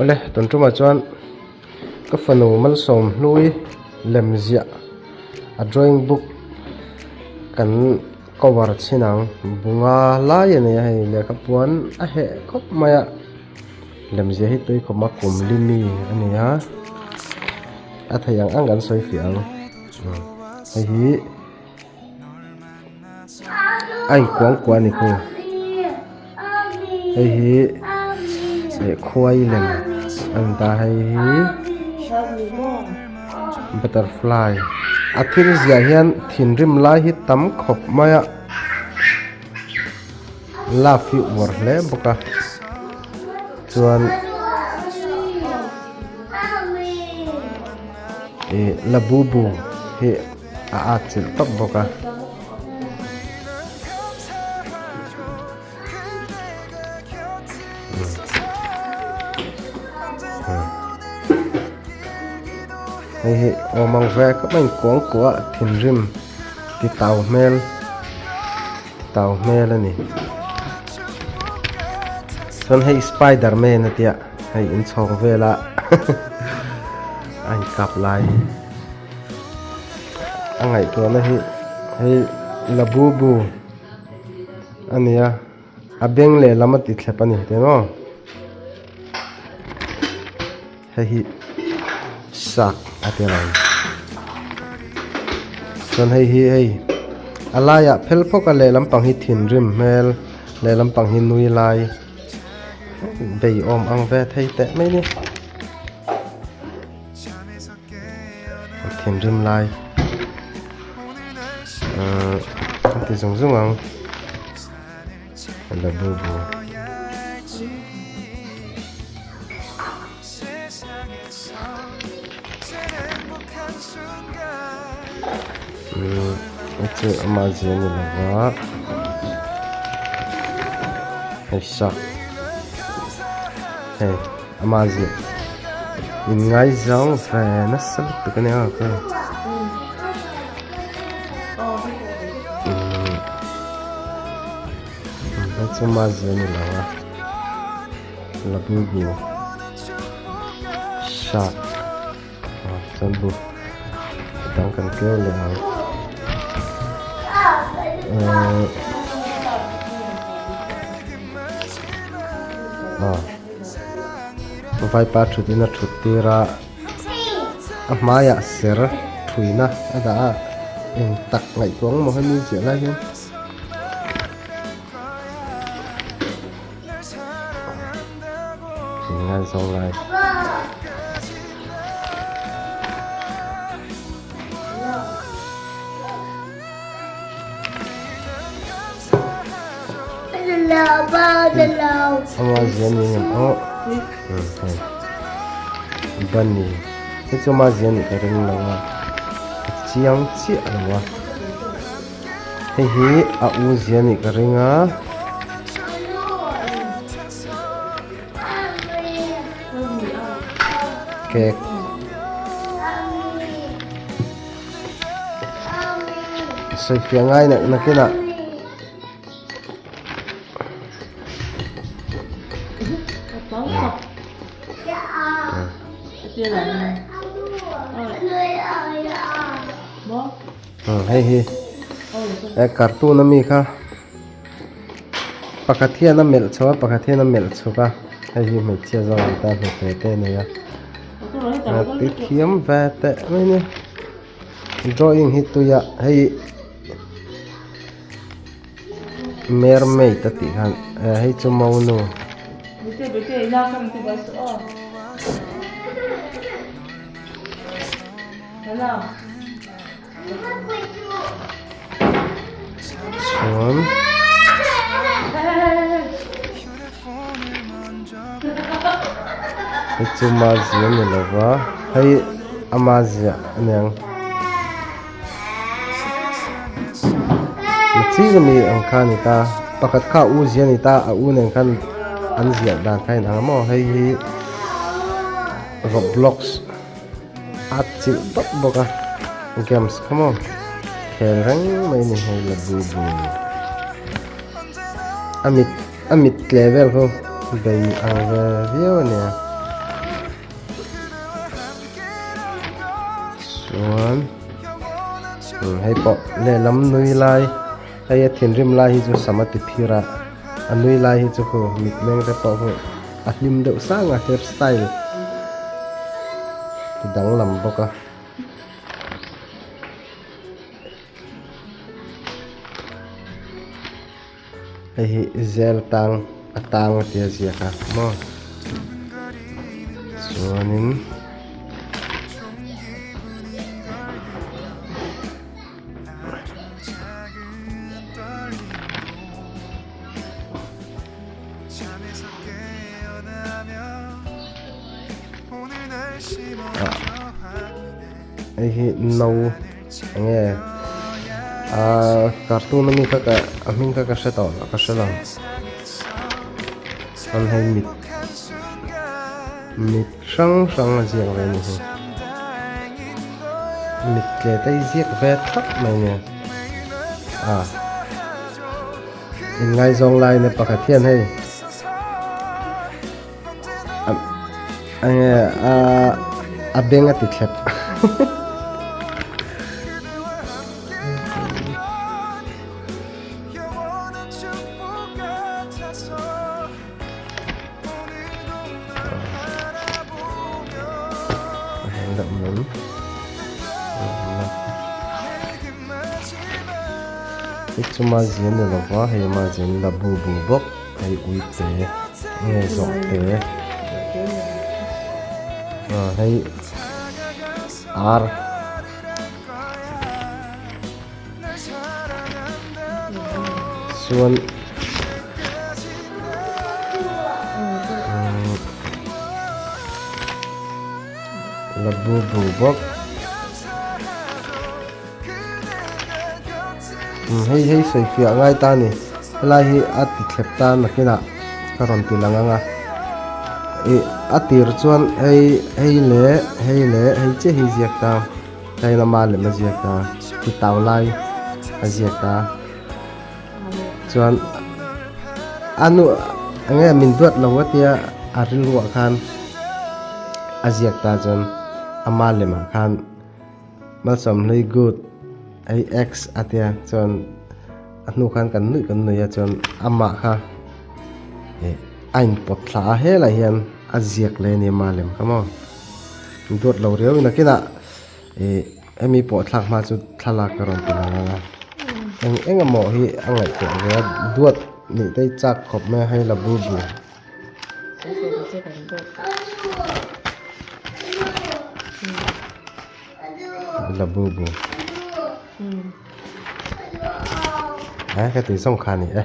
Awle tun tumah chuan ka fanu malsawm hlui lem ziah a drawing book kan cover chhin ang bunga lai a nei a hei lehkha puan a heh khawp mai a lem ziah hi tui khawp a kum li mi a ni a a theih ang ang kan sawi fiah ang hei hi. A inkuang kuah a ni khu hei hi leh khuai lem a ni ta hei hi butterfly a thil ziah hian thinrim lai hi tam khawp mai a love hi uar hle bawk a chuan ih labubu hi. a at chilh tawp bawk a. Hei hi awm ang ve khawp mai kuang kuah thinrim ti tau hmel ti tau hmel a ni chuan hei spider man a tia hei inchhawng vela a inkap lai. A ngaihtuahna hi hei labubu a ni a a beng lehlam a ti thlep a ni tih maw hei hi sak a ti reng chuan hei hi hei a laiah phel phawk a lehlam pang hi thinrim hmel lehlam pang hi nui lai bei awm ang ve thei teh mai ni. Thinrim lai ahh an ti zung zung ang labubu umm chu ama zia ni lova hei sak hei. Ama ziah in ngaizawng ve nasa lutuk a nia ka umm hei chu ama ziah a ni lo a labubu shark ah chuan bu dang kan keu leh ang ahh ah. Vaipa thut in a thut tir a a hmaiah ser thuina a dah a eng tak ngaihtuah ang maw hemi ziah lai hian inngaizawng lai. Ama zia ni ngem aw hei bunny hei chu ama zia nih ka ring lo a a chiang chiah lo a hei hi a u zia nih ka ring a. Cake. Sawifiah ngai nak nakinah hei hi he cartoon ami kha pakhat hian a melh chho a pakhat hian a melh chhuk a hei hi hmeichhia zawk an tan hmeichhe te a nei a. Ti thiam ve teh mai nia drawing hi tui a hei mermaid a tih khan eh hei chu monu. Chuan hei chu mazia a ni lo va hei a mazia a niang chiang ami ang kha a ni ta pakhat kha a u zia a ni ta a u nen khan an ziah dan kha a inang a maw hei hi roblox. A chilh tawp bawk a games kha maw khel reng mai a ni hei la bu bu a mit a mit tle vel ho bei ang ve viau a nia. Hei pawh lehlam nui lai hei a thinrim lai hi chu sam a ti phir a a nui lai hi chu khu mitmeng te pawh khu a hlim deuh sang a hair style ti danglam bawk a. Hei hi zel tang a tang a tia ziak a maw chuanin hei hi no. Enge ahh cartoon ami kha ka a hming kha ka hre tawh lo ka hre lo chuan hei mit mit hrang hrang a ziak ve a ni hi mit tle te hi ziak ve thlap mai nia ah inngaizawng lai na pakhat hian hei Enge a beng a ti thlep. Hei chu mazia ni lova hei mazia ni la bu bu bawk hei uite nge zawh te ah hei ar chuan la bu bu bawk. Hei hei sawi fiah ngai ta a ni helai hi a ti thlep ta nakinah ka rawn ti lang ang a ih a tir chuan hei hei leh hei leh hei chiah hi ziak ta hei lama lem a ziak ta ti tau lai a ziak ta chuan a nu eng nge min duat lo a tia a rilruah khan a ziak ta chuan ama lemah khan. Malsawmhlui good hei ex a tia chuan a hnu khan kan nuih kan nuih a chuan amah kha ih a inpawt thla a helai hian a ziak leh a ni ama lem kha maw duat lo riau in nakinah ih hemi pawh thlak hma chu thlalak ka rawn ti lang ang a eng eng emaw hi a ngaihtuah ve a duat nih te hi chak khawp mai a hei la bu bu. Labubu eh ka tih zawng kha a ni e.